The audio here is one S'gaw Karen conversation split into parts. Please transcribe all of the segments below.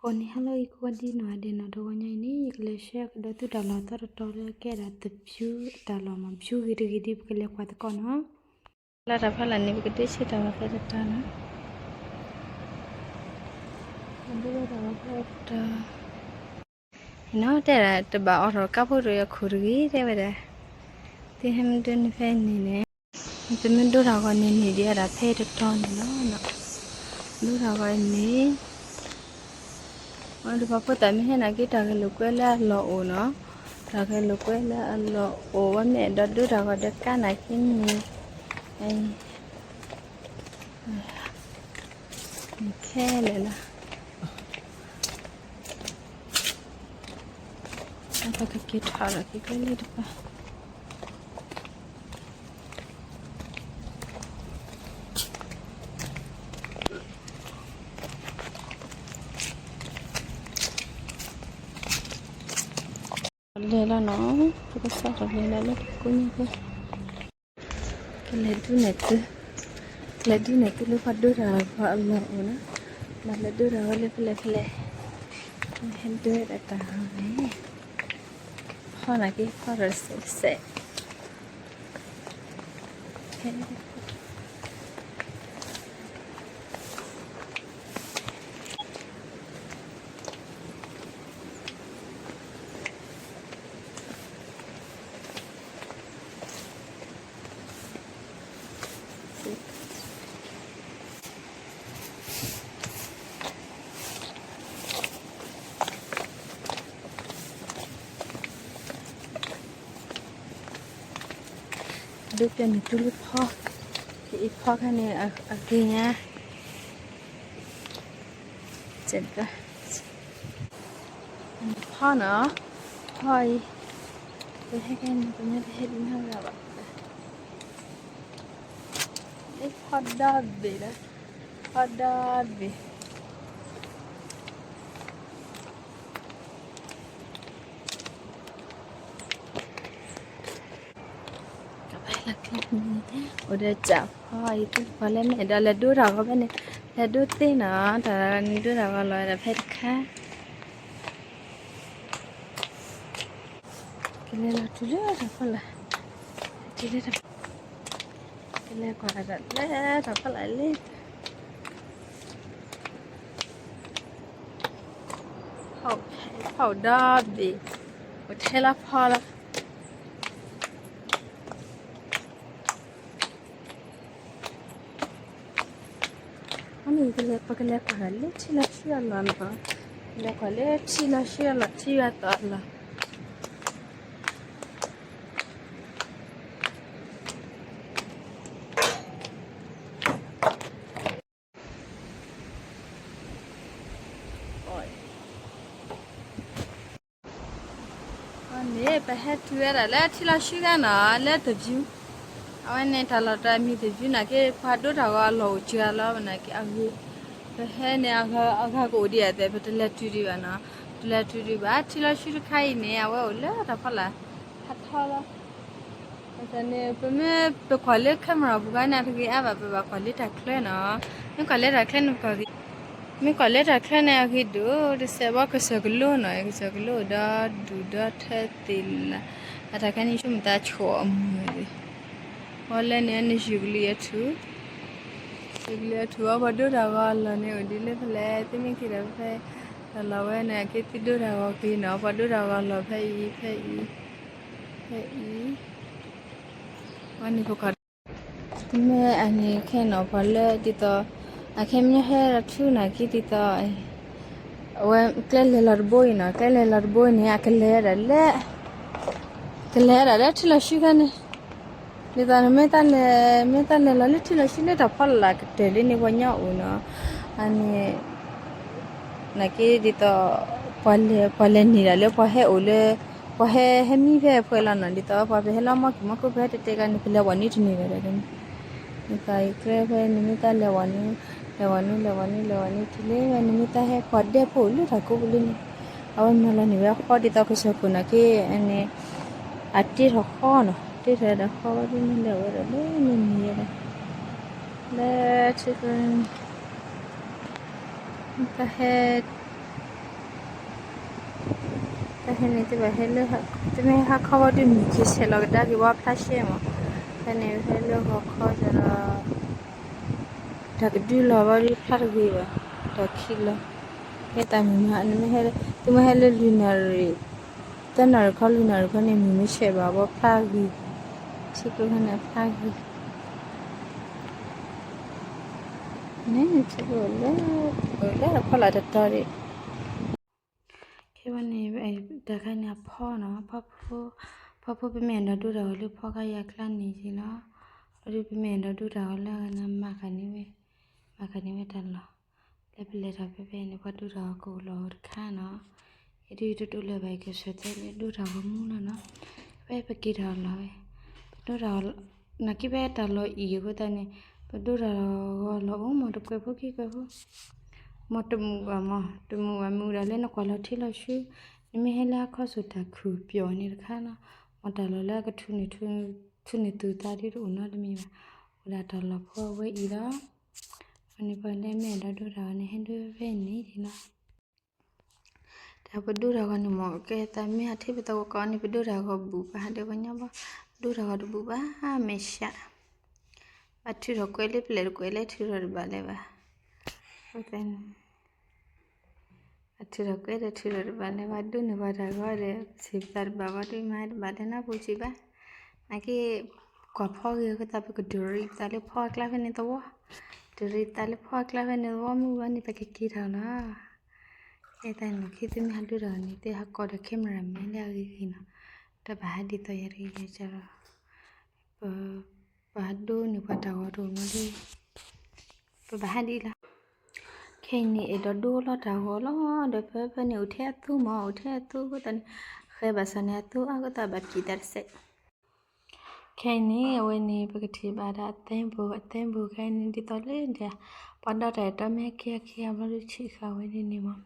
ဂီၤနံၤဟါလၢအံၤ ကိးဂၤဒဲးနီၤ, ဒဲးနီၤ တဂီၤညါအံၤန့ၣ် ယကလဲၤဆှၢကဒီးသုတၢ်လီၢ်သီတတီၤလၢကဲဒၣ်သဖျူအတၢ်လီၢ်မး, သဖျူဂ့ၤတဂ့ၤဒီး ပကလဲၤကွၢ်သကိးနီၤ. လၢတၢ်ဖီလာ်န့ၣ် ပကဒုးဆံးတၢ်ဂီၤသဲတတီၤနီၤ. ဒုးဝဲတၢ်ဂီၤသဲတတီၤ နီၤ, တဲဒၣ် တဘၣ်အိးထီၣ်ကါဖိတယီၤခိၣ်တဂ့ၤ တဲဝဲဒၣ်, သုဟဲမ့ၢ်ဒိးန့ၢ်ဖဲအံၤန့ၣ်န့ၣ်, သုမ့ၢ်ဒိးတၢ်ဂီၤန့ၣ်န့ၣ် ဒ်အဒၣ်ဖဲတတီၤန့ၣ်လီၤ. ဒိးတၢ်ဂီၤအံၤန့ၣ် အဒီးပှၤဖိသၣ်မ့ၢ်ဟဲနာ်က့ တၢ်ဂဲၤလိာ်ကွဲလၢအလီၢ်အိၣ်နီၤ, တၢ်ဂဲၤလိာ်ကွဲလၢအလီၢ်အိၣ် ဝဲမ့ၢ်အဲၣ်ဒိးဒိးတၢ်ဂီၤဒီးကါနာ်က့န့ၣ်, ခဲလၢာ်လီၤ. ပကက့ၤထီၣ်လီၤက့ၤကျဲလၢတပၤ လဲၤလီၤနီၤ, ပကစးထီၣ်လဲၤလီၤလၢပကိးညါဖဲ ကလဲၤဒုးန့ၢ်သု, ကလဲၤဒုးန့ၢ်သုလၢပှၤဒိတၢ်ဂီၤအလီၢ်အိၣ်နီၤ, မ့ၢ်လဲၤဒိတၢ်ဂီၤလၢဖဲလဲၣ်ဖဲလဲၣ်, ဟဲဒိတၢ်ဂီၤန့ၣ်, ဖီနာ်က့ ဖီထီၣ်တစဲးတစဲး ဒုးပျဲန့ၣ်တုၤလၢဖီ, ကအံၤဖီခါန့ၣ် အက့ၤညါ, ဖီနီၤ, ဖီအံၤ, ပဟဲကဲန့ၣ် ပမ့ၢ်တဟဲဒံးနီတဂၤဘၣ်, ဖီဒီဘ့ၣ်လီၤ, ဖီဒီဘ့ၣ် အိၣ်ဒီးစၢ်ဖီအံၤ ပှၤလၢမ့ၢ်အဲၣ်ဒိးလဲၤဒိတၢ်ဂီၤဖဲန့ၣ်, လဲၤဒိသ့နီၤ, တၢ်န့ၣ်ဒိတၢ်ဂီၤလီၤဒီးဖဲတခါ, ကလဲၤလီၤတုၤလၢတၢ်ဖီလာ်, တုၤလၢတၢ်ဖီလာ်, ကလဲၤကွၢ်တၢ်လၢတၢ်ဖီလာ်လံ, ဖီဒီဘ့ၣ်, အိၣ်ထဲလၢဖီလီၤ. အန့ၣ် ပကလဲၤကွၢ်လၢထံလီၤဆှံအလီၢ်နီၤ, လဲၤကွၢ်လၢထံလီၤဆှံအလီၢ် ထံယွၤသီအလီၢ်. န့ၣ် ပဟဲတုၤဝဲဒၣ်လၢထံလီၤဆှံဂၤနီၤ လၢသဖျူ, အဝဲန့ၣ်တၢ်လီၢ်တမံၤသဖျူနာ်က့ ပှၤဒိတၢ်ဂီၤအလီၢ်အိၣ်စှၤလီၤ နာ်က့အဂ့ၢ်, ပဟဲန့ၣ် အဂၤကအိၣ်ဒံးအသး ပတလဲၤတုၤဒံးဘၣ်နီၤ, ပတလဲၤတုၤဒံးဘၣ်. ထံလီၤဆှံတခါအံၤန့ၣ် အဝဲအိၣ်လၢတၢ်ဖီလာ် ဟးထီလီၤ. န့ၣ် ပမ့ၢ်ပကွၢ်လၢ camera ပူၤခါန့ၣ် အတဂ့ၤအါဘၣ် ပဘၣ်ကွၢ်လၢတၢ်ချၢနီၤ, မ့ၢ်ကွၢ်လၢတၢ်ချၢန့ၣ် ပကွၢ်ဂ့ၤ, မ့ၢ်ကွၢ်လၢတၢ်ချၢန့ၣ် အဂ့ၤဒိၣ်တစဲးဘီ ကစၢၢ်ကလိနီၤ, ကစၢၢ်ကလိအိၣ်ဒီဒူၣ်ဒီထၢသ့ၣ်လး, အတၢ်ခါန့ၣ် ဆိကမိၣ်သးဆိၣ်အမုာ်သ့ၣ်, အီၤလၢန့ၣ် န့ၣ်ယုၢ်ကလံၤအထူၣ်, ယုၢ်ကလံၤအထူၣ်အီၤ ပှၤဒိတၢ်ဂီၤအလီၢ်န့ၣ် အိၣ်ဒ်လၢဖဲလဲၣ် သုမ့ၢ်က့ၤဒီးဖဲ တၢ်လီၢ်ဝဲန့ၣ် အက့ၤသုဒိတၢ်ဂီၤက့ၤနီၤ, ပှၤဒိတၢ်ဂီၤအလီၢ်ဖဲအံၤ ဖဲအံၤ ဖဲအံၤ, အန့ၣ်ပကွၢ် မ့ၢ်အန့ၣ်ခဲနီၤ ပှၤလၢဒ်သိး အခဲမ့ၢ်ဟဲထူၣ်နာ်က့ဒ်သိး အဝဲကျဲလဲၤလီၤတဘိအံၤနီၤ, ကျဲလဲၤလီၤတဘိအံၤန့ၣ် အကလဲၤဒၣ်လၢ ကလဲၤဒၣ်လၢထံလီၤဆှံခါန့ၣ်, ဒ်သိးနမ့ၢ်တၢ်လဲၤ မ့ၢ်တၢ်လဲၤလီၤလၢထံလီၤဆှံလၢတၢ်ဖီလာ်ကတၢၢ်လံန့ၣ် ပှၤညီအိၣ်နီၤ, အန့ၣ် နာ်က့ဒ်သိး ပှၤလဲၤ ပှၤလဲၤန့ၢ်ဒၣ်လၢပှၤဟဲအိၣ်လၢ ပှၤဟဲ ဟဲမံဖဲအဖှဲလီၤနီၤ, ဒ်သိးပှၤပဟဲလီၤမီၢ်ကံၢ်မီၢ်ကိၣ် ပဟဲတတဲကါန့ၣ် ပလဲၤဝဲန့ၢ်တန့ၢ်ဘၣ်ဒီးန့ၣ်, နသးအံၤကျဲဖဲန့ၣ်မ့ၢ်တၢ်လဲၤဝဲန့ၢ် လဲၤဝဲန့ၢ် လဲၤဝဲန့ၢ် လဲၤဝဲန့ၢ်တုၤလၢဝဲန့ၣ်မ့ၢ်တၢ်ဟဲပှၤဒဲဖိလၢတၢ်ကိးပူၤလံန့ၣ်, အဝဲမၤလီၤန့ၢ်ဝဲအဃီဒ်သိးကစၢၢ်ခိၣ်နာ်က့ အန့ၣ် အတ့ထီၣ်ဃီနီၤ, တ့ထီၣ်ဝဲဒၣ်ဃီဝဲဒၣ်မ့ၢ်လဲၤဝဲဒၣ်လၢမ့ၢ်မံၤဝဲဒၣ် လၢထံ တၢ်ဟဲ တၢ်ဟဲန့ၣ် တဘၣ်ဟဲလၢ တမ့ၢ်ဟဲခီဘၣ်ဒီး မုၢ်ကဆဲးလီၤကဒါက့ၤဝဲဖျါရှဲမး, ဖဲန့ၣ်ဟဲလၢဂီၤခီဒီး တၢ်ကဒုးလီၤဘၣ်ဒီးဖျါတဂ့ၤဘၣ်, ဒီးခံလီၤ, ဟဲတၢ်မုၢ်မး နမ့ၢ်ဟဲလၢ သုမ့ၢ်ဟဲလၢလွံၢ်နၣ်ရံၣ်, သၢနၣ်ရံၣ်ခီလွံၢ်နၣ်ရံၣ်ခီန့ၣ် မုၢ်မ့ၢ်ဆဲးဘၣ်ဘၣ်ဖျါဂ့ၤ, ထံကျိခါန့ၣ်ဖျါဂ့ၤ, န့ၣ် လၢ လၢဖီလာ်တတီၤဒံး ခဲဘၣ်န့ၣ် တၢ်ခါန့ၣ်အဖီနီၤ, ဖီဖိ, ဖီဖိပမ့ၢ်အဲၣ်ဒိးဒိတၢ်ဂီၤလၢဖီကါယၤကျါန့ၣ်က့ၤလီၤ, အဒုပမ့ၢ်အဲၣ်ဒိးဒိတၢ်ဂီၤလၢနမၤဃာ်န့ၢ်ဝဲ, မၤဃာ်န့ၢ်ဝဲတၢ်လီၢ်, လၢပလဲၤထီၣ်ဖဲဖဲန့ၣ် ပှၤဒိတၢ်ဂီၤကအိၣ်လီၤအိၣ်တခါနီၤ, ယဒုတတိၢ်လၢၤဘၣ် ယကဆၢတဲလၢဒိတၢ်ဂီၤမူလီၤနီၤ, ဖဲပက့ၤထီၣ်လီၤဝဲ, ပဒိတၢ်ဂီၤ, နာ်က့ဖဲတၢ်လီၢ်အံၤအဃိသတးန့ၣ်, ပဒိတၢ်ဂီၤလီၤအိၣ်မး တကွဲးဖိခံကွဲးဖိ မ့ၢ်တမုာ်ဘၣ်မး, တမုာ်ဘၣ်မုာ်ဒၣ်လၢနကွၢ်လီၤထံလီၤဆှု, နမ့ၢ်ဟဲလၢအခီၣ်ဆိၣ်တၢ်ခုၣ်ပျီၣ်န့ၣ်တခါနီၤ, မ့ၢ်တၢ်လီၢ်လၢအကထူၣ်န့ၢ် ထူၣ်န့ၢ်သူၣ်သးဒ်တအိၣ်နီတမံၤဘၣ်, အိၣ်ဒၣ်တၢ်လီၢ်ဖိအဝဲအံၤလီၤ, အန့ၣ်ပှၤလၢမ့ၢ်အဲၣ်ဒိးဒိတၢ်ဂီၤန့ၣ် ဟဲဒိဖဲန့ၣ်လီၤ. တၢ်ပဒိတၢ်ဂီၤန့ၣ်မ့ၢ် ကဲသးမ့ၢ်အထံပသဝီကိးန့ၣ် ပဒိတၢ်ဂီၤဘူၣ်ဘၣ်ဟးဒီးပှၤညီဘီ, ပဒိတၢ်ဂီၤတဘူၣ်ဘၣ် မဲာ်ဆှး, ဘၣ်ထုးထီၣ်ကွဲးလၢပျဲၢ်တကွဲးလၢထုးထီၣ်တဘၣ်လၢၤဘၣ်, အထုးထီၣ်ကွဲးဒီးထုးထီၣ်တဘၣ်လၢၤဘၣ်, ဒိးန့ၢ်ပှၤတၢ်ဂီၤဒီး ပစံးပသးတဘၣ်ဘၣ်ဒီး မၤတဘၣ်လၢနၢ်ပူၤစံးဘၣ်, နာ်က့ ကွၢ်ဖီဂ့ၤအဃိသတး ပကဒိးရံးပသးလၢဖီအကျါဖဲန့ၣ်သဝီ, ဒိးရံးပသးလၢဖီအကျါဖဲန့ၣ်သဝီမုၢ်ဘၣ်န့ၣ် ပကက့ၤထီၣ်လီၤ. အဲၣ်တၢ်န့ၣ်လီၢ်ခံ သုမ့ၢ်ဟးဒိတၢ်ဂီၤန့ၣ် သုဟးကိးဒီး camera man လၢအဂ့ၤဂ့ၤနီၤ, တဘၣ်ဟးဒ်သိးယၤတဂ့ၤယၤကဒီး, ပ ပှၤဒိန့ၢ်ပှၤတၢ်ဂီၤတအိၣ်နီတဂ့ၤ, ပဘၣ်ဟးဒ်အံၤလီၤ. ခဲအံၤန့ၣ် အဲၣ်ဒိးဒိလီၤတၢ်ဂီၤလီၤ, ဒီးဖဲဖဲန့ၣ် အိၣ်ထဲအသိမး အိၣ်ထဲအသိအဃိသတးန့ၣ်, ဃဲဘၣ်ဆၣ်န့ၣ် အသိအါအဃိသတး ဘၣ်ပျံၤတၢ်တစဲး ခဲအံၤန့ၣ် အဝဲန့ၣ် ပကထံၣ်ဘၣ်ဒၣ်အသဲဘူး, အသဲဘူးခဲအံၤန့ၣ် ဒ်သိးလၢဒၣ် ပှၤဒီတၢ်အဲၣ်တီမ့ၢ်ဟဲက့ၤဟဲက့ၤအဘျီဒီး ဆံးဃာ်ဝဲဒ်န့ၣ်မး,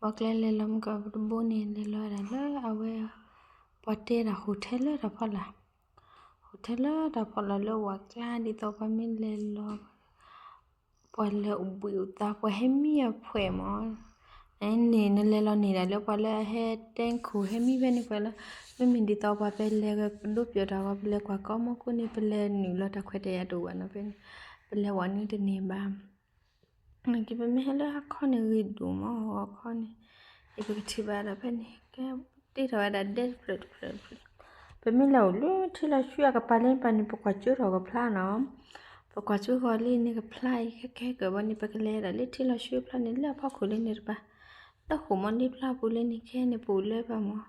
ဘီကျဲလဲၤလီၤမုၢ်ကီၢ်ပတဘိန့ၣ် လဲၤလီၤဝဲဒၣ်လၢအဝဲ ပှၤတဲတၢ်ဟိၣ်ထဲလၢတၢ်ဖီလာ်, ဟိၣ်ထဲလၢတၢ်ဖီလာ်လၢဝၤကျါ ဒ်သိးပှၤမ့ၢ်လဲၤလီၤ ပှၤလဲၤအိၣ်ဘှံးအိၣ်သါ ပှၤဟဲမံအဖှဲးမး, န့ၣ် နလဲၤလီၤန့ၢ်ဒၣ်လၢပှၤလၢအဟဲတဲခိၣ် ဟဲမံဖဲန့ၣ်ပှၤလၢ, မ့မ့ၢ်ဒ်သိးပှၤပလဲၤဒိပျီၢ်တၢ်ဂီၤ ပလဲၤကွၢ်ကီမီၢ်ကိၣ်န့ၣ် ပလဲၤနုာ်လီၤတၢ်ခွဲးတၢ်ယာ်တအိၣ်ဘၣ်နီၤ ဖဲန့ၣ်, ပလဲၤဝဲန့ၣ်တန့ၢ်ဘၣ်, နာ်က့ ပမ့ၢ်ဟဲလၢဟါခီန့ၣ်ဂ့ၤဒိၣ်မး ဟါခီန့ၣ်, ယပကထံၣ်ဘၣ်ဒီးဖဲန့ၣ် ကဲတ့ထီၣ်ဝဲဒၣ်ဒဲတဖျၢၣ်တဖျၢၣ်တဖျၢၣ်, ပမ့ၢ်လဲၤအိၣ်လၢထံလီၤဆှုအကပၤလၢပၤန့ၣ် ပကွၢ်ကၠိထီၣ်ကဖျါနီၤ, ပကွၢ်ကၠိဃီၤလံန့ၣ်ကဖျါအံၤ ခဲကဲကၢးဘီန့ၣ် ပကလဲၤဒၣ်လၢထံလီၤဆှုဖျါန့ၣ် လၢအဖီခိၣ်လံန့ၣ်တပၤ, လၢဃိာ်မီၣ်လ့ဖျါပူၤလံန့ၣ် ခဲန့ၣ် ပအိၣ်လၢပၤမး,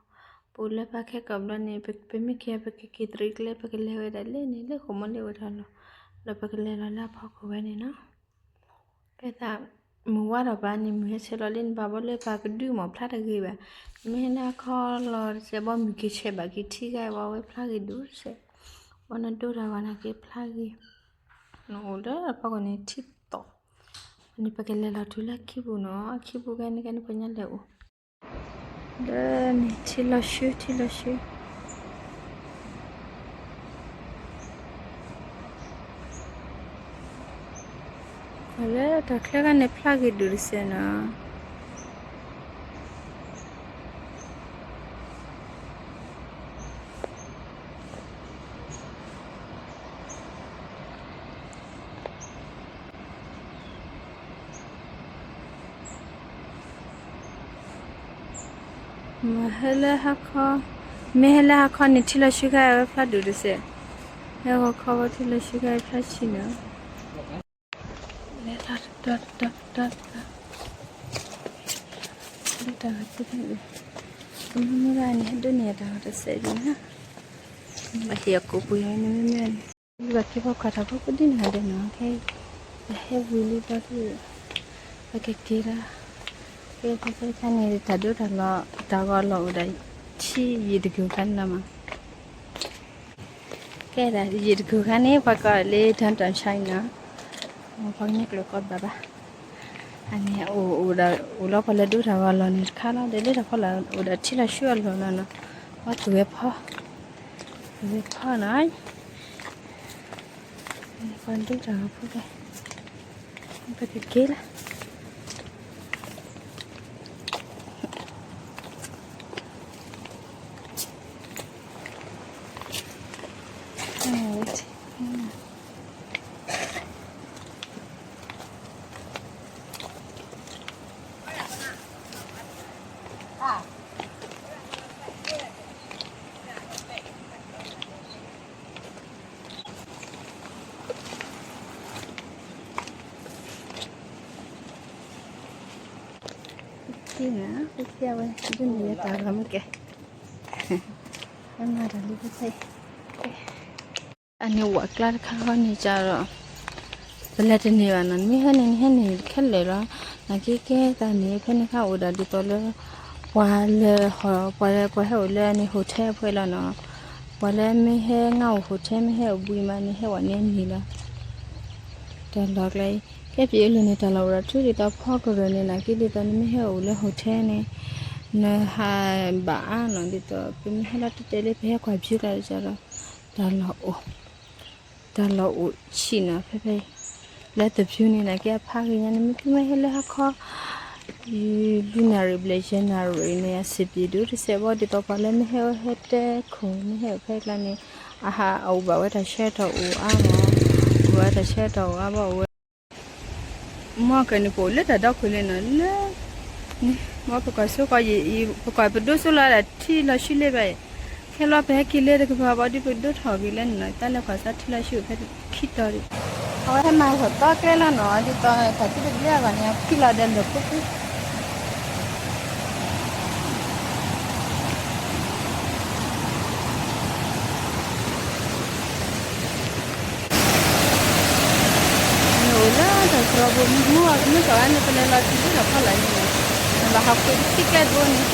ပအိၣ်လၢပၤခဲကၢးဘျီန့ၣ် ပမ့ၢ်က့ၤ ပကက့ၤတရံးကျဲ ပကလဲၤဝဲဒၣ်လၢန့ၣ် လၢဃိာ်မီၣ်လ့အိၣ်ထီၣ်လီၤ, ဒီးပကလဲၤလီၤလၢအဖီခိၣ်ဝဲန့ၣ်နီၤ ကဲသး, မုၢ်ဝါထီၣ်ပၤန့ၣ် မုၢ်ဟဲဆဲးလီၤလံန့ၣ် ဘၣ်ဘီလၢပၤကဒုမးဖျါတဂ့ၤဘၣ်, မ့ၢ်ဟဲလၢအခီလီၤတစဲးဘီ မုၢ်ကဆဲးဘၣ်က့ၤထံဂၤဘၣ် အဝဲဖျါဂ့ၤဒိၣ်တစဲး, ဘီနဒိတၢ်ဂီၤနာ်က့ဖျါဂ့ၤ, နအိၣ်လၢအဖီခိၣ်န့ၣ်ထံတီၣ်, န့ၣ်ပကလဲၤလီၤတုၤလၢခံပူၤနီၤ ခံပူၤကဲန့ၣ်ကဲန့ၣ် ပညါလဲၤအိၣ် လၢန့ၣ် ထံလီၤဆှု ထံလီၤဆှု, လၢတၢ်ချၢခါန့ၣ် ဖျါဂ့ၤဒိၣ်တစဲးနီၤ. မ့ၢ်ဟဲလၢဟါခီ, မ့ၢ်ဟဲလၢဟါခီန့ၣ် ထံလီၤဆှုခါအဝဲဖျါဒိၣ်တစဲး, ဟဲဂီၤခီဝဲထံလီၤဆှုခါအဝဲဖျါဆံးနီၤ. လဲၤတၢ်တၢ်တၢ်တၢ်တၢ်, ဒိတၢ်ဂီၤသ့ၣ်တဖၣ်, မ့မ့ၢ်ဘၣ်န့ၣ် ဟဲဒိးန့ၢ်တၢ်ဂီၤတစဲးဒ်နီၤ, ဘၣ်ဟ့ၣ်အကိာ်ပူၤန့ၣ်မ့မ့ၢ်န့ၣ်, ဘၣ်က့ၤပှၤကွၢ်တၢ်ဖိကဒ်န့ၣ်ဒဲးနီၤ, ခဲအံၤ ပဟဲဝံၤလံဘျီဒုး, ပကက့ၤလီၤ, ကဲဖဲဖဲခါန့ၣ် တၢ်ဒိတၢ်လီၤ တၢ်ဂီၤလီၤအိၣ်ဒီး ထံယံာ်တကုာ်ခါန့ၣ်လီၤမး ကဲဒၣ်ယံာ်တကုာ်ခါန့ၣ် ပှၤကိးလၢ downtown China, ပှၤကညီကျိာ်ကိးဘၣ်ဘၣ်, အန့ၣ်အိၣ်ဒီး အိၣ်လီၤပှၤလၢဒိတၢ်ဂီၤလီၤန့ၣ်တခါလီၤ, ဒီးလၢတၢ်ဖီလာ်အိၣ်ဒီးထံလီၤဆှုအလီၢ်လီၤနီၤ, ပှၤသူၣ်ဝဲဖီ, သူၣ်ဝဲဖီနီၤ, ပှၤဒိတၢ်ဂီၤဖိဖဲ ပကက့ၤလီၤ. နၤ ဖဲဖဲအဝဲ ဒ်န့ၣ်လၢတၢ်ဂီၤမ့ၢ်ကဲ မၤတၢ်လံဖဲဖဲ အန့ၣ်ဝဲကျါတခါဃီန့ၣ်ကဒီး ပလဲၤတန့ၢ်ဘၣ်နီၤ, နမ့ၢ်ဟဲန့ၣ် နဟဲန့ၣ်ခဲလၢာ်လီၤ. နာ်က့ကဲတၢ်န့ၣ် ဖဲန့ၣ်ခါအိၣ်ဒၣ်ဒ်သိးလၢ ပှၤလၢ ပှၤလၢ ပှၤဟဲအိၣ်လၢန့ၣ် hotel ဖဲလီၤနီၤ. ပှၤလၢမ့ၢ်ဟဲငါအိၣ် hotel မ့ၢ်ဟဲအိၣ်ဘှံးမးန့ၣ် ဟဲဝဲန့ၣ်န့ၣ်လီၤ. တၢ်လီၢ်ကျါအံၤ ကဲပယီၤလၢန့ၣ် တၢ်လီၢ်အိၣ်ဒီးထူဒ်သိးဖီကရၢၢ်န့ၣ် နာ်က့ဒ်သိး နမ့ၢ်ဟဲအိၣ်လၢ hotel န့ၣ် နဟးဘၣ်အါနီၤ ဒ်သိး ပမ့ၢ်ဟဲလီၤတဲတဲလၢပဟဲကွၢ်ဖၠူကျါဒီး တၢ်လီၢ်အိၣ် တၢ်လီၢ်အိၣ်ဆံးနီၤ ဖဲဖဲအံၤ လၢသဖၠူန့ၣ် နာ်က့အဖးဂ့ၤညါန့ၣ် မ့ၢ်သုမ့ၢ်ဟဲလၢဟါခီ လွံၢ်နၣ်ရံၣ်ဘျဲၣ်ယဲၢ်နၣ်ရံၣ်န့ၣ် အဆင်ပြေဒိၣ်တစဲးဘၣ် ဒ်သိးပှၤလၢမ့ၢ်ဟဲအိၣ်ဟဲတဲ ခိၣ် မ့ၢ်ဟဲအိၣ်ဖဲကျါန့ၣ် အဟးအိၣ်ဘၣ်ဝဲတၢ်ဆၢကတီၢ်အိၣ်အါမး အိၣ်ဝဲတၢ်ဆၢကတီၢ်အိၣ်အါဘၣ်အိၣ်ဝဲ မ့ၢ်ကဲန့ၣ် ပအိၣ်လၢတၢ်ဒီခိၣ်လံနီၤ လၢ မ့ၢ်ပကွၢ်စိဃီ ပကွၢ်ပဒိစိလီၤဒၣ်ထံလီၤဆူလ့ဘၣ်အံၤ ခဲလီၤပဟဲက့ၤလၢတကပၤဘၣ်ဒီး ပဒိထီၣ်က့ၤလၢန့ၣ်နီၤ တၢ်လဲၤကွၢ်စးထံလီၤဆူဖဲခံတီၤဒံး အဝဲဟဲမၤဂီၤသီကျဲလီၤနီၤ ဒ်သိးတၢ်သံတဘျ့အဂီၢ်န့ၣ် အဖံလီၤဒီးလၢာ်ဖိဖိ နအိၣ်လၢတၢ်ကရၢပူၤမူအကမ့ၢ်ကီးဝဲန့ၣ် ပလဲၤလီၤတုၤလၢတၢ်ဖီလာ်အံၤန့ၣ် နဘၣ်ဟးဃုာ်တထံကျဲတဘိန့ၣ်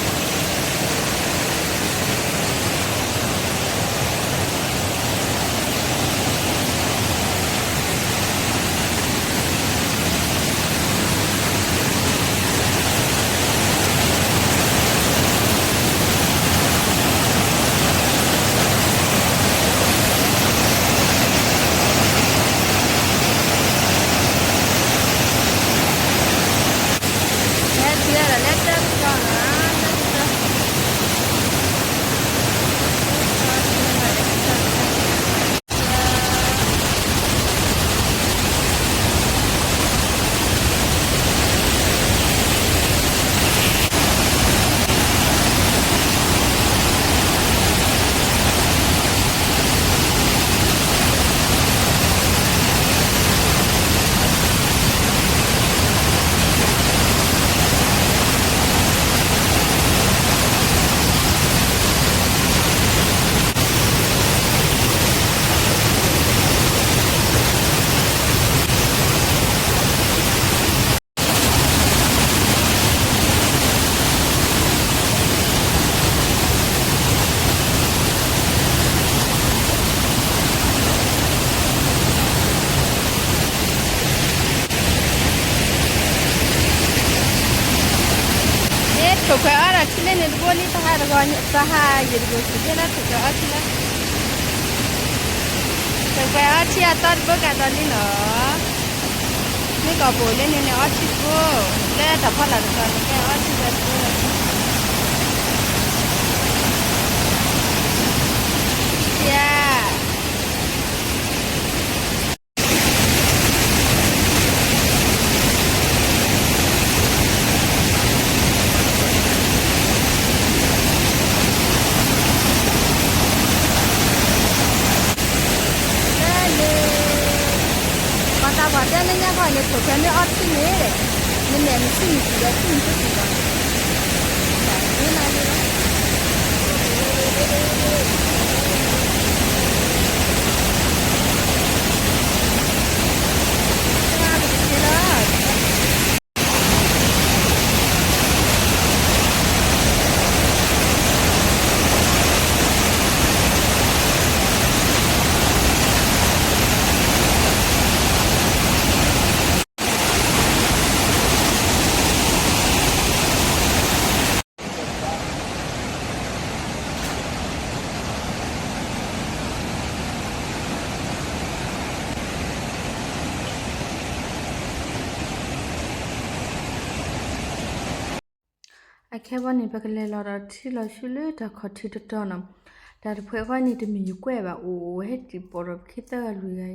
ထိၣ်ခွဲးအီၣ်တၢ်ထံလၢန့ၣ်တဘိလံ တဟါတဂီၤ တဟါယံာ်တဘိ စံးဘၣ်လၢထိၣ်ခွဲးအီၣ်ထံလၢ ထိၣ်ခွဲးအီၣ်ထံအသီတဘိကဒီးလံနီၤ မ့ၢ်ကီၢ်ပူၤလၢန့ၣ်န့ၣ် အီထံတဘိ လၢတၢ်ဖီလာ်တတီၤန့ၣ် ကဲအီထံဒီးတဘိလီၤ ယါ လၢ ပှၤသးပှၢ်တဲလၢညါခီန့ၣ် ထိၣ်ခွဲးမ့ၢ်အီထံန့ၣ် နမဲာ်နဆံၣ်နစံၣ်ဒီးဆံၣ်နတစံၣ်ဘၣ် မ့ၢ်နၤလၢ လၢ အခဲဘီန့ၣ် ပကလဲၤလီၤဒီးထံလီၤဆူလၢတၢ်ခီၣ်ထံးတတီၤနီၤ, တၢ်တဖှဲးဃီန့ၣ် တမ့ၢ်ယကွဲးဘၣ် အိၣ်ဝဲဟဲတံၢ်ပိာ်ဒီးပခံသၢဂၤလွံၢ်ဂၤ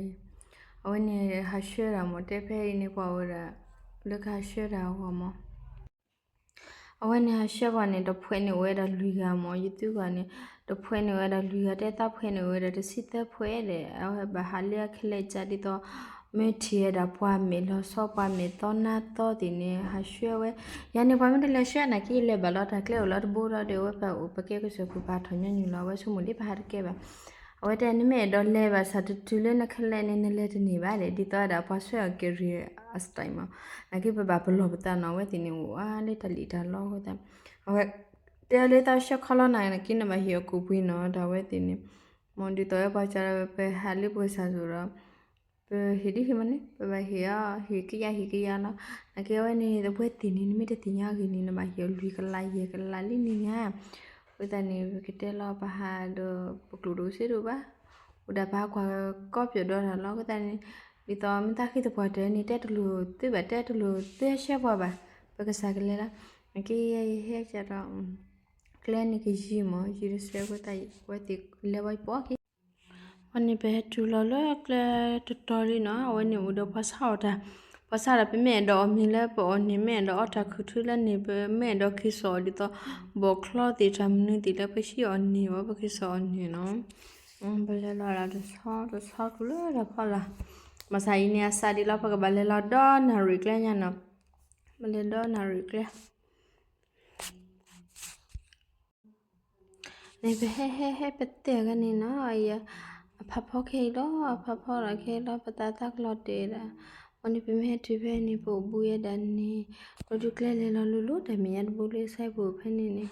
အံၤ, အဝဲန့ၣ်ဟးဆှၢတၢ်မး တဲဖဲအံၤန့ၣ် ပှၤဝဲဒၣ် လၢကဟးဆှၢတၢ်အဂီၢ်မး အဝဲန့ၣ်ဟးဆှၢပှၤန့ၣ် တဖှဲးန့ၣ်အိၣ်ဝဲဒၣ်လွံၢ်ဂၤမး ယသုဂီၢ်န့ၣ် တဖှဲးန့ၣ်အိၣ်ဝဲဒၣ်လွံၢ်ဂၤ တဲသးဖှဲးန့ၣ်အိၣ်ဝဲဒၣ်တဆံသၢဖှဲးဒီး အဝဲဘၣ်ဟးလၢအခဲလၢာ်ကဒ်သိး မ့ၢ်ထံၣ်ဝဲဒၣ်ပှၤမဲာ်လီၤဆီ ပှၤမဲာ်သီနါသီသ့ၣ်န့ၣ် ဟးဆှၢဝဲ, ယၤန့ၣ် ပှၤမ့ၢ်တလဲၤဆှၢနာ်က့ လဲၤဘၣ်လီၤတၢ်ကျဲအိၣ်လီၤတဘိဒီး ဒီးအဝဲပအိၣ် ပကဲကစၢၢ်ခိၣ်ပာ်ထီၣ်ညီနုၢ်လီၤ အဝဲဆိကမိၣ်ဒ်ပဟးတကဲဘၣ်. အဝဲတဲ နမ့ၢ်အဲၣ်ဒိးလဲၤဘၣ်ဆၣ်တတုၤလၢနခဲလၢာ်န့ၣ် နလဲၤတန့ၢ်ဘၣ်ဒီး ဒ်သိးဝဲဒၣ်ပှၤဆှၢအီၤက့ၤရံၣ်အ style မး, နာ်က့ပဘၣ်ပလီၢ်ပသးနီၤ အဝဲသ့ၣ်န့ၣ်အိၣ်အါလၢတၢ်လံၣ်တၢ်လီအဃိသတး, အဝဲတဲလၢသးဆှၢခီလီၤနၤနာ်က့ နဘၣ်ဟ့ၣ်အီၤကိၣ်ပှ့ၤနီၤ ဒီးအဝဲသ့ၣ်န့ၣ်, မ်ဒ်သိးဝဲပှၤကၢ်ဒီး ပဟးလၢပကစၢ်စိၤဒီး ပဟ့ၣ်ဒ်ဟ့ၣ်မးန့ၣ် ပဘၣ်ဟ့ၣ်အီၤ ဟ့ၣ်ကယၤဟ့ၣ်ကယၤလီၤ. နာ်က့အဝဲန့ၣ် အဝဲသ့ၣ်န့ၣ် နမ့ၢ်တသ့ၣ်ညါအဂ့ၢ်န့ၣ် နဘၣ်ဟ့ၣ်အီၤလွံၢ်ကလးယဲၢ်ကလးလံန့ၣ်ညါ, အဃိသတးန့ၣ် ပကတဲလီၤ ပဟးဒီး ပကျိၣ်ဒိၣ်စ့ဒိၣ်ဘၣ်, အိၣ်ဒၣ်ပဟးကွၢ်ကီပၠီၣ်ဒီးတၢ်လီၤ အဃိသတးန့ၣ်, ဒ်သိးမ့ၢ်သးဃ့သပှၢ်တၢၢ်န့ၣ် တဲတလိၣ်သုဘၣ် တဲတလိၣ်သုဟဲဆှၢပှၤဘၣ်, ပကစၢ်ကလဲၤလီၤ. နာ်က့ယဟဲကဒီး ကျဲန့ၣ်ကယံၤမး ယံၤတစဲးအဃိသတး အဝဲသ့ၣ်လဲၤဝဲပိာ်က့ၤ ဝဲန့ၣ် ပဟဲတုၤလီၤလၢကျဲတတီၤလံနီၤ, အဝဲန့ၣ်အိၣ်ဒီးပှၤဆါအီၣ်တၢ်, ပှၤဆါအီၣ်တၢ် ပမ့ၢ်အဲၣ်ဒိးအီၣ်မ့ၤလၢပအီၣ်န့ၣ် မ့ၢ်အဲၣ်ဒိးအီတၢ်ခုၣ်ထူလၢန့ၣ် ပမ့ၢ်အဲၣ်ဒိးက့ၤစိာ်အီၤဒ်သိး ဘီၣ်ချီသ့ၣ်တၢ်မနုၤသ့ၣ်လၢပဟံးအီၣ်န့ၢ်ဝဲ ပက့ၤစိာ်အီၣ်န့ၢ်နီၤ, ပလဲၤလီၤဒၣ်တဆီတဆီတုၤလၢတၢ်ဖီလာ်, ဘၣ်ဆၣ်အံၤန့ၣ် အစးဒံးလီၤ ပကဘၣ်လဲၤလီၤဒီနၣ်ရံၣ်ကျဲညါနီၤ, ပလဲၤဒီနၣ်ရံၣ်ကျဲ န့ၣ် ပဟဲဟဲဟဲပတဲအဂၤန့ၣ်နီၤ, အဖးဖီခဲအံၤလီၤ, အဖးဖီလီၤခဲအံၤလီၤ ပသးသးကလီၤတဲာ်ဒၣ်, အန့ၣ် ပမ့ၢ်ဟဲတုၤဖဲန့ၣ် ပအိၣ်ဘူးဝဲဒၣ်န့ၣ်, ဒီးဒုးကျဲလဲၤလီၤလိၤလိၤ တၢ်မဲာ်ညါတဘိလၢ စဲပူၤဖဲန့ၣ်န့ၣ်,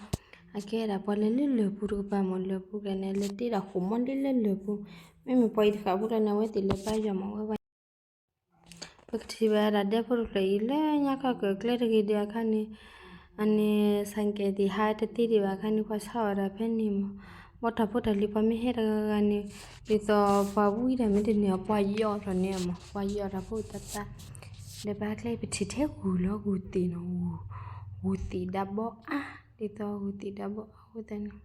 အကဲဒၣ်ပှၤလဲၤလၢလၢၢ်ပူၤတကပၤမး လၢၢ်ပူၤကျဲန့ၣ် လဲၤတ့ဒၣ်ဃိာ်မီလံလၢလၢၢ်ပူၤ, မ့မ့ၢ်ပှၤအံၤတဃာ်ပူၤကျဲန့ၣ် အဝဲသ့ၣ်လဲၤဘါယွၤမးဝဲဘၣ် ပကထံၣ်ဘၣ်ဒၣ်ဒဲဖိတဖျၢၣ်အံၤ လၢညါခီကၢၢ်ကျဲတဂ့ၤဒံးအခါန့ၣ်, အန့ၣ် ဆိုင်ကယ်သ့ၣ်ဟးတသ့ဒံးဘၣ်အခါန့ၣ် ပှၤဆါအီၣ်ဒၣ်ဖဲန့ၣ်မး, ဘီတၢ်ဖိတၢ်လံၤပှၤမ့ၢ်ဟဲတဂၤဂၤန့ၣ်, ဒ်သိးပှၤဝံတၢ်မ့ၢ်တန့ၢ်အီၤ ပှၤယီၣ်ထီၣ်န့ၢ်အီၤမး ပှၤယီၣ်တၢ်ဖိသၣ်သၣ်, ဒီးဘၣ်ကျဲပထံၣ်ထဲဂုၢ်လီၤ ဂုၢ်သ့ၣ်နီၤ, ဂုၢ်သ့ၣ်ဒၣ်ဘီအါ, ဒ်သိးဂုၢ်သ့ၣ်ဒၣ်ဘီအါအဃိသတးန့ၣ်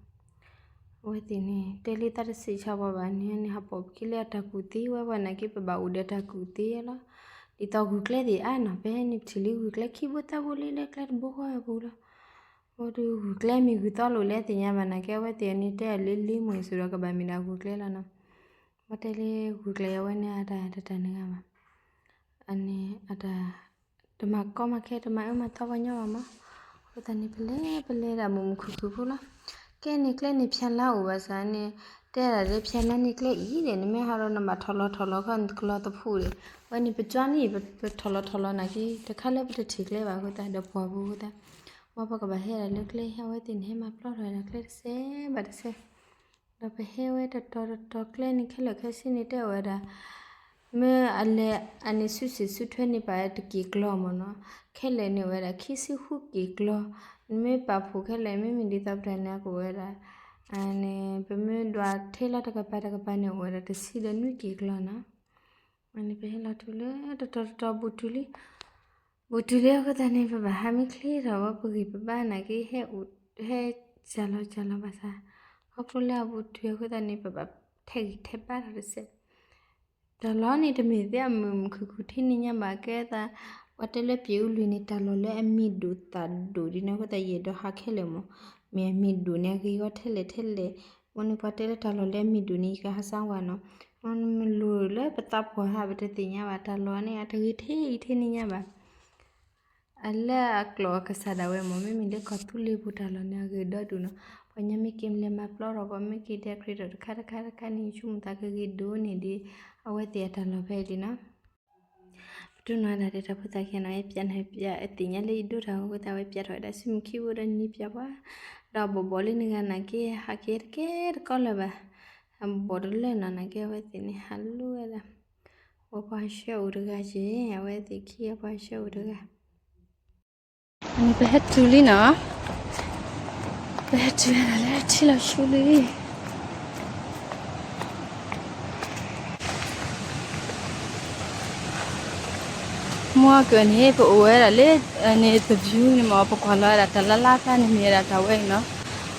အဝဲသ့ၣ်န့ၣ် တဲလံသးတစံးဆၢပှၤဘၣ်န့ၣ်န့ၣ် ဟးပိာ်ပခံလၢအတၢ်ကူၣ်သ့ဝဲပှၤနာ်က့ ပဘၣ်အိၣ်ဒီးတၢ်ကူၣ်သ့လီၤ. ဒ်သိးဂုၢ်ကျဲသ့ၣ်အါနီၤ ပဟဲန့ၣ် ပထံၣ်လံဂုၢ်ကျဲခံဘိသၢဘိလံလၢကျဲတဘိဃီအပူၤလီၤ. အဝဲဒုးဂုၢ်ကျဲမ့ၢ်ဂုၢ်သီလိာ်လဲၣ်သ့ၣ်ညါဘၣ်နာ်က့ အဝဲသ့ၣ်န့ၣ်တဲအီၤလၢလံမုၢ်အံၤစ့ၢ်ဒီးကဘၣ်မ့ၢ်ဒၣ်ဂုၢ်ကျဲလီၤနီၤ. ဘၣ်တဲလၢဂုၢ်ကျဲအဝဲန့ၣ်အတၢ်တတၢ်န့ၣ်ဂၤဘၣ် အန့ၣ် တမၤကီမၤခဲ တမၤအၢမၤသီပှၤညီဘၣ်မး. အဃိသတးန့ၣ် ပလဲၤပလဲၤဒၣ်မုာ်မုာ်ခုၣ်ခုၣ်ဖိလီၤ. ကဲန့ၣ်ကျဲန့ၣ် ဖၠၣ်လါအိၣ်ဘၣ်ဆၣ်န့ၣ် တဲဒၣ်လၢဖၠၣ်လါန့ၣ်ကျဲအံၤဒီး နမ့ၢ်ဟးဒီးနဘၣ်ထီၣ်လီၤထီၣ်လီၤခီနကလီၤသဖှိၣ်ဒီး အဝဲန့ၣ် ပကၠီန့ၣ် ပထီၣ်လီၤထီၣ်လီၤနာ်က့ တခါလၢပတထံၣ်ကျဲဘၣ်အဃိသတးဒီးပှၢ်ပူၤအဃိသတး ဝဲပကဘၣ်ဟဲဒၣ်လၢကျဲ အဝဲသ့ၣ်န့ၣ် ဟဲမၤပျီထီၣ်ဝဲဒၣ်ကျဲတစဲးဘၣ်တစဲး ဒီးပဟဲဝဲတတီၤတတီၤကျဲန့ၣ် ခဲလၢာ်ခဲဆ့န့ၣ် တဲဝဲဒၣ် မ့ၢ်အလဲၤအန့ၣ် စုစ့ၣ်စုထွဲန့ၣ် ပာ်တက့ၢ်ကျီမ့ၢ်နီၤ, ခဲလၢာ်န့ၣ်အိၣ်ဝဲဒၣ် ခံဆံဃုက့ၢ်ကျီ, နမ့ၢ်ပာ်ဖှိၣ်ခဲလၢာ် မ့မ့ၢ်ဒ်သိးပတၢ်န့ၣ် ကအိၣ်ဝဲဒၣ် န့ၣ် ပမ့ၢ်ဒွးထဲလီၤတကပၤတကပၤန့ၣ် အိၣ်ဝဲဒၣ်တဆံဒီးနွံက့ၢ်ကျီနီၤ. န့ၣ် ပဟဲလီၤတုၤလၢတတီၤတတီၤ ဘူးတုၤလံ ဘူးတုၤလံအဃိသတးန့ၣ် ပဘၣ်ဟးမံချ့ထီၣ်ဝဲ ပဂံၢ်ပဘါနာ်က့ ဟဲစှၤလီၤစှၤလီၤဘၣ်ဆၣ် ခီဖျိလၢအဘူးတုၤအဃိသတးန့ၣ် ပဘၣ်ထဲဂံၢ်ထဲဘါထီၣ်တစဲး တၢ်လီၤန့ၣ် တမ့ၢ်သ့အမုာ်မုာ်ခုၣ်ခုၣ်ထဲန့ၣ်ညါဘၣ် ကဲသး ပှၤတဲလၢပျံၤအူလွံၢ်န့ၣ် တၢ်လီၢ်လၢအမံၤဒိၣ်သၣ်ဒိၣ်ဒ်န့ၣ်အဃိသတး ယအဲၣ်ဒိးဟးခဲလၢာ်မး, မ့ၢ်အမံၤဒိၣ်န့ၣ် အဂ့ၤဂီၤထဲလဲၣ်ထဲလဲၣ်, အဃိန့ၣ် ပှၤတဲလၢတၢ်လီၢ်လၢအမံၤဒိၣ်န့ၣ် ယကဟးစၢ်ဝဲနီၤ, မ့ၢ်လိၣ်လၢပသးပှၢ်ဟး ပတသ့ၣ်ညါဘၣ် တၢ်လီၢ်န့ၣ် အတဂ့ၤထဲအံၤထဲန့ၣ်ညါဘၣ် အလၢအကျိာ်အကစၢ်ဒၣ်ဝဲမး မ့မ့ၢ်လၢကီၢ်သူလ့ၤပူၤတၢ်လီၢ်န့ၣ် အဂ့ၤဒီဒူၣ်နီၤ, ပှၤညီမ့ၢ်က့ၤလဲၤမၤပျီထီၣ် ပှၤမ့ၢ်က့ၤ decorate ထီၣ်တခါတခါတခါန့ၣ် ယဆိကမိၣ်သးကဂ့ၤဒိၣ်န့ၢ်ဒံး အဝဲသ့ၣ်အတၢ်လီၢ်ဖဲအံၤလံနီၤ. ပတိၢ်နီၣ်ဒၣ်ဒီးတၢ်ဖိသၣ်ခံဂၤနီၤ ယပျးနၤပျးအသ့ၣ်ညါလၢယဒိတၢ်အဃိသတး အဝဲပျးထီၣ်ဝဲဒၣ်ဆူမုၢ်ခံဘိဒီးနံၤပျးပှၤ, ဒီးဘီၣ်ဘီၣ်လၢနဂၤနာ်က့ ဟးက့ၤတကဲတကီလၢၤဘၣ်, ဘီၣ်တလၢနီၤ နာ်က့အဝဲသ့ၣ်န့ၣ် ဟးလိဝဲဒၣ် ပှၤဆှၢအိၣ်တဂၤက့ၤ အဝဲသ့ၣ်ခံဂၤပှၤဆှၢအိၣ်တဂၤ န့ၣ် ပဟဲတုၤလံနီၤ, ပဟဲတုၤလၢထံလီၤဆူလံ မုၢ်ကၢၢ်န့ၣ် ပအိၣ်ဝဲဒၣ်လၢ န့ၣ် သဘျူးန့ၣ်မး ပကွၢ်လီၤဝဲဒၣ်တၢ်လါလါဖျါန့ၣ် မ့ၢ်ဝဲဒၣ်တၢ်ဝဲအံၤနီၤ,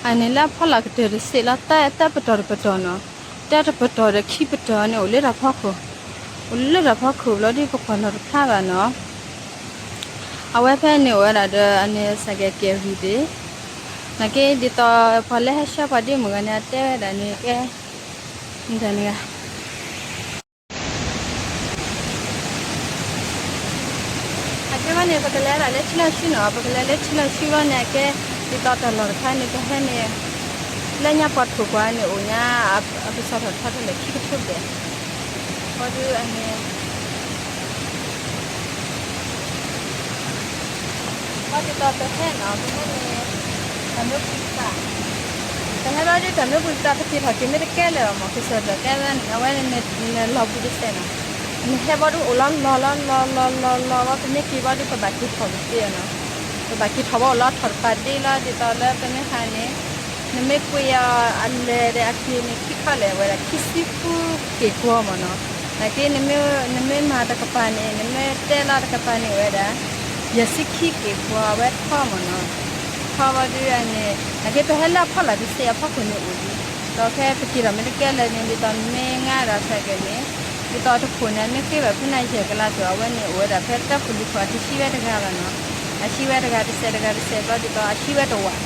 အန့ၣ်လၢအဖီလာ်ကတၢၢ်တစ့းလီၤ တၢ်ပတီၢ်တပတီၢ်နီၤ, တၢ်တပတီၢ်ဒီးခံပတီၢ်န့ၣ် အိၣ်လၢတၢ်ဖီခိၣ်, အိၣ်လၢတၢ်ဖီခိၣ်ဘျီဒ်ပကွၢ်လီၤတဖျါဘၣ်နီၤ အဝဲဖဲန့ၣ်အိၣ်ဝဲဒၣ်ဒီး အန့ၣ် ဆိုင်ကယ်ကယ်ရီသ့ၣ်, နာ်က့ဒ်သိးပှၤလၢဟဲဆှၢပှၤဒ်မုၢ်ဂၤန့ၣ် အတဲဝဲဒၣ်န့ၣ် ကဲ မတၤန့ၣ်ဂၤ န့ၣ် ပကလဲၤဒၣ်လၢထံလီၤဆှုနီၤ, ပကလဲၤလၢထံလီၤဆှုလီၤန့ၣ် အကဲ ဒ်သိးတၢ်လီၢ်တခါန့ၣ် ပဟဲန့ၣ် လၢညါပှၤထိၣ်ကွၢ်န့ၣ် အိၣ်ညါ အပစီၣ်ထီၣ်ထီထီၣ်လၢခံကထိဘျဲၣ်, ဘၣ်ဒီးအန့ၣ် ဘၣ်ဒ်သိးပဟဲနီၤ ပဟဲန့ၣ် တၢ်မ့ၢ်ပှံၤသး ပဟဲဘၣ်ဒီးတၢ်မ့ၢ်ပှံၤသး ပက့ၤထီၣ်က့ၤမ့ၢ်တကဲလၢၤမး ကစၢၢ်ဘျၢၣ်ကဲသးန့ၣ် အဝဲန့ၣ် နလီၤပူၤတစဲးနီၤ, နဟဲဘၣ်ဒီးအိၣ်လီၤလီၤလီၤလီၤလီၤလီၤလီၤလီၤ ပမ့ၢ်က့ၤဘၣ်ဒီး ပဘၣ်က့ၤထီၣ်ကသ့နီၤ, ပဘၣ်က့ၤထီၣ်ဘၣ်အိၣ်လီၤထီၣ်တပၤဒ့လီၤ ဒ်သိးလၢပမ့ၢ်ဟးန့ၣ် နမ့ၢ်ကွံာ်အီၤအလဲၤဒီးအက့ၤန့ၣ် ခံခီလဲၣ်ဝဲဒၣ်ခံဆံဃုက့ၤကွီမးနီၤ, နာ်က့ နမ့ၢ်မၤတကပၤန့ၣ် နမ့ၢ်တဲလီၤတကပၤန့ၣ်ဝဲဒၣ် ယဲၢ်ဆံခံက့ၤကွီ အဝဲထီမးနီၤ, ထီဘၣ်ဒီးန့ၣ် နာ်က့ ပဟဲလၢအဖီလာ်တစဲးအဖီခိၣ်န့ၣ်အိၣ်ဒံး, ဒီးဖဲပက့ၤထီၣ်မ့ၢ်တကဲလၢၤန့ၣ် ဒ်သိးမ့ၢ်ငါဒီးစဲးကဲန့ၣ် ဒ်သိးတခိၣ်န့ၣ် မ့ၢ်ဃ့ဘၣ်ဖဲန့ၣ်ယဲၢ်ကလးစိၤ အဝဲန့ၣ်အိၣ်ဝဲဒၣ်ဖဲတၢ်ခိၣ်လံၤခိၣ် အတဆံဝဲတဂၤဘၣ်နီၤ, အဆံဝဲတဂၤတစဲးတဂၤတစဲးဘျီ ဒ်သိးအဆံဝဲတဝာ်,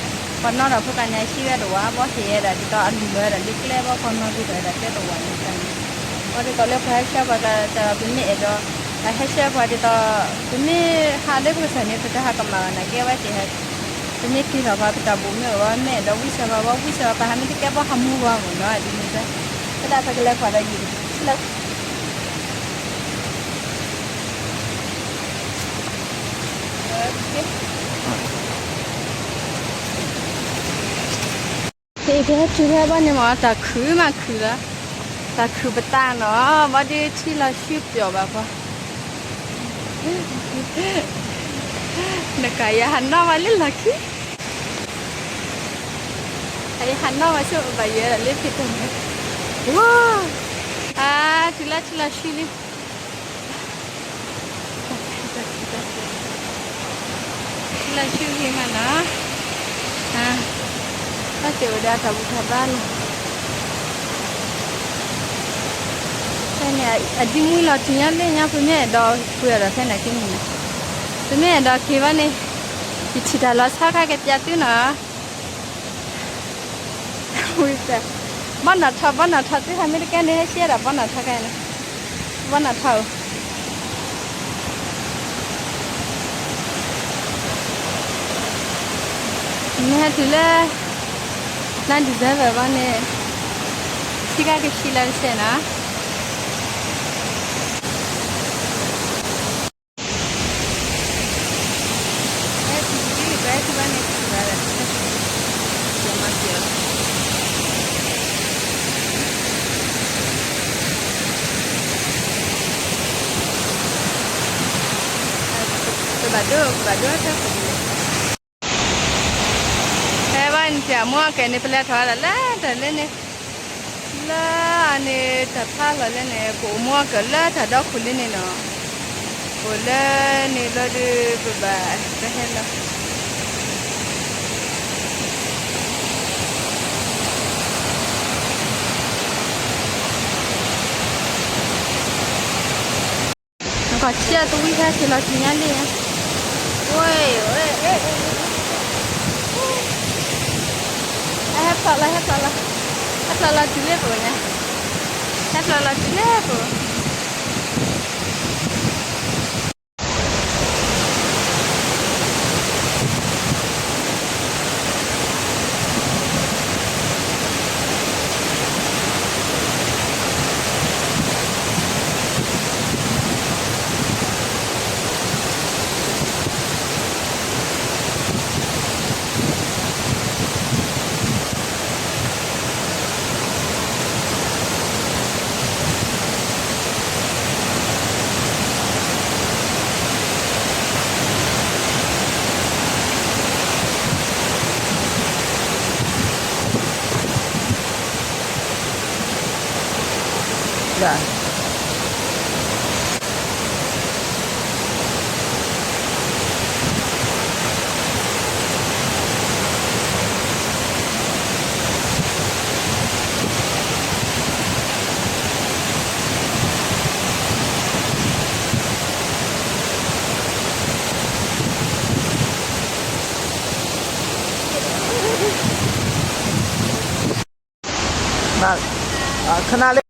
ပှၤနီၣ်ထီၣ်ဖိကါန့ၣ် အဆံဝဲတဝာ် ဘီဟ့ၣ်ဝဲဒၣ် ဒ်သိးအလူၤလီၤဝဲဒၣ်လၢကျဲဘီ ပှၤမၤဂ့ၤထီၣ်ဝဲဒၣ်ကျဲတဝာ်န့ၣ်န့ၣ်, ဘၣ်ဒ်သိးလၢပှၤဟဲဆှၢပှၤကျါ ပမ့ၢ်အဲၣ်ဒိး အဟဲဆှၢပှၤဒ်သိး ပမ့ၢ်ဟးလၢပကစၢ်န့ၣ် ပတဟးကမၣ်ဘၣ်နာ်က့ အဝဲသ့ၣ်ဟဲ ပမ့ၢ်က့ၤထီၣ်ပှၤ ပတၢ်ဘူၣ်မ့ၢ်အိၣ်ဘၣ် မ့ၢ်အဲၣ်ဒိးဝံစၢၤပှၤဘၣ် ဝံစၢၤပှၤ ပဟးမ့ၢ်တကဲဘၣ် ဟးမူဘၣ်မ့ၢ်နီၤ ဒ်န့ၣ်စဲး, ဖဲဒၣ်ပကလဲၤကွၢ်ဒီးယံာ် ဖဲအံၤ ဖဲဟဲတုၤဖဲဘီန့ၣ်မး တၢ်ခုၣ်မးခုၣ်လီၤ, တၢ်ခုၣ်ပသးနီၤ ဘီဒုးထံလီၤဆှုပျီၣ်ဘၣ်ပှၤ, နကယၤဟးနီၣ်မးလၢလီၢ်ခံ အယဟးနီၣ်မးဆိ ဘၣ်ယဲဒၣ်လၢဖံးတၢ်န့ၣ်, ဝါ, အါ, တုၤလၢထံလီၤဆှုလံ, ထံလီၤဆှုဂ့ၤမးနီၤ, အါ, ဘၣ်တဲအိၣ်ဒီးတၢ်ဘူၣ်တၢ်ဘါလီၤ. ဖဲန့ၣ် အဒံမူလီၤထံညါလၢညါ ပမ့ၢ်အဲၣ်ဒိးပှ့ၤအီၤဒီးဖဲန့ၣ်က့န့ၣ်, ပမ့ၢ်အဲၣ်ဒိးက့ၤဘၣ်န့ၣ်, ယထံၣ်တၢ်လီၤဆီခါကပျးသုနီၤ. ဝံသး, ဘီနီၢ်ထီၣ် ဘီနီၢ်ထီၣ် သုဟဲမ့ၢ်တကဲန့ၣ် ဟဲရှဲဒၣ်ဘီနီၢ်ထီၣ်ခါန့ၣ်, ဘီနီၢ်ထီၣ်ဧၢ, မ့ၢ်ဟဲတုၤလၢ လါ December ဘီန့ၣ်, ထံကါကဆံးလၢတစဲးနီၤ. ပဘၣ်ဒိ ပဘၣ်ဒိတၢ်ခိၣ်ဒ်လဲၣ်. ဖဲဘၣ်န့ၣ် ပမိၢ်အကဲန့ၣ် ပလဲၤထီၣ်ဝဲဒၣ်လၢတၢ်လၢန့ၣ်, လၢအန့ၣ် တၢ်ဖးလီၤလၢန့ၣ် ပအိၣ်မိၢ်အကဲလၢတၢ်ဒီခိၣ်လၢန့ၣ်နီၤ, အိၣ်လၢန့ၣ်ဘျီဒီး ပဘၣ် ပဟဲလီၤ နကဆံးအသဝံၣ်ဖဲက့ၤလီၤထံညါလံဧါ, ဝဲ, ဟဲဖျိးလီၤ ဟဲဖျိးလီၤ, ဟဲဖျိးလီၤတုၤလၢပအိၣ်ညါ, ဟဲဖျိးလီၤတုၤလၢပအိၣ်. ခဏလေး